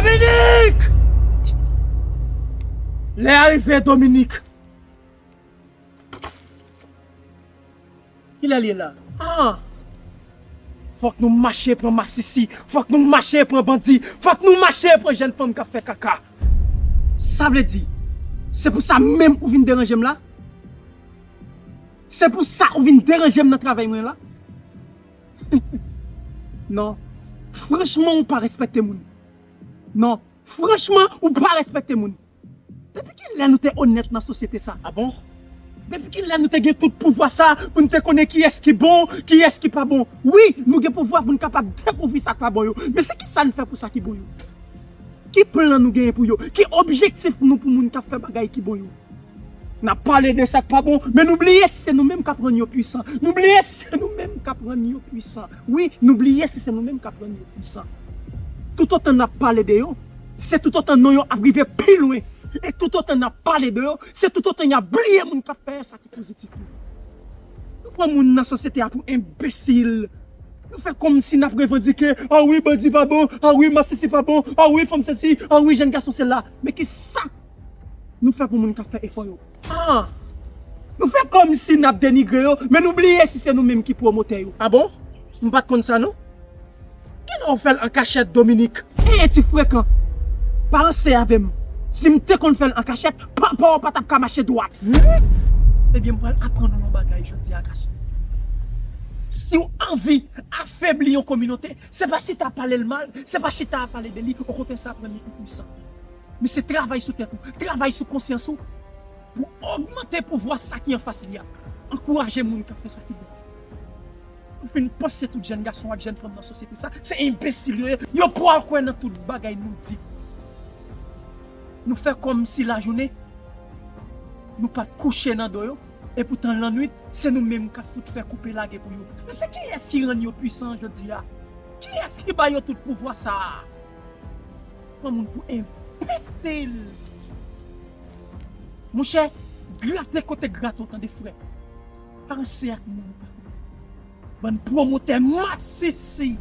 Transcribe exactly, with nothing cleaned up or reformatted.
Dominik! Lè a rive, Dominik! Kilè l ye la? Ah! Fòk nou mache pran masisi, fòk nou mache pran bandi, fòk nou mache pran jèn fanm k ap fè kaka. Sa vle di, se pou sa menm ou vin deranje m la? Se pou sa ou vin deranje m nan travay mwen la? Non. Franchman, ou pa respekte moun. Non. Franchman, ou pa respekte moun. Depi kilè nou te onèt nan sosyete sa? Ah bon? Depi kilè nou te gen tout pouvwa sa pou nou te konnen kiyès ki bon, kiyès ki pa bon? Wi, nou gen pouvwa pou nou kapab dekouvri sa k pa bon yo. Men se ki sa n fè pou sa ki bon yo? Ki plan nou genyen pou yo? Ki objektif nou pou moun k ap fè bagay ki bon yo? N ap pale de sa k pa bon, men nou bliye si se nou menm k ap rann yo pwisan. Nou bliye si se nou menm k ap rann yo pwisan. Wi, nou bliye si se nou menm k ap rann yo pwisan. Toutotan n ap pale de yo, se toutotan non yo ap rive pi lwen. E toutotan n ap pale de yo, se toutotan y ap bliye moun k ap fè sa ki pozitif yo. Nou pran moun nan sosyete a pou enbesil. Nou fè kòmsi n ap revandike, ah wi, bandi pa bon, ah wi, masisi pa bon, ah wi, fanm sesi, ah wi, jèn gason sela. Men ki sa nou fè pou moun k ap fè efò yo? Ah! Nou fè kòmsi n ap denigre yo, men nou bliye si se nou menm ki pwomotè yo. Ah bon? M pa t konn sa non. Kilè w fè l an kachèt, Dominik? Eye ti frekan. Pa ranse avè m. Si m te konn fè l an kachèt, papa w pa t ap ka mache dwat. Hmm? Ebyen, m pral aprann ou yon bagay jodi a, gason. Si w anvi afebli yon kominote, se pa chita pale l mal, se pa chita pale de li, okontrè, se aprann li pou pwisan. Men se travay sou tèt ou, travay sou konsyans ou, pou ogmante pouvwa sa ki anfas li a. Ankouraje moun k ap fè sa ki bon. Ou fin panse tout jèn gason ak jèn fanm nan sosyete sa, se enbesil yo ye. Yo pral kwè nan tout bagay nou di. Nou fè kòmsi lajounen, nou pa t kouche nan do yo, epoutan lannwit, se nou menm k ap fout fè koupe lage pou yo. Men se kiyès ki rann yo pwisan jodi a? Kiyès ki ba yo tout pouvwa sa a? Pran moun pou enbesil. Monchè, grate kote grate w tande frè. Pa ranse ak moun ou pa konnen. Bann pwomotè masisi.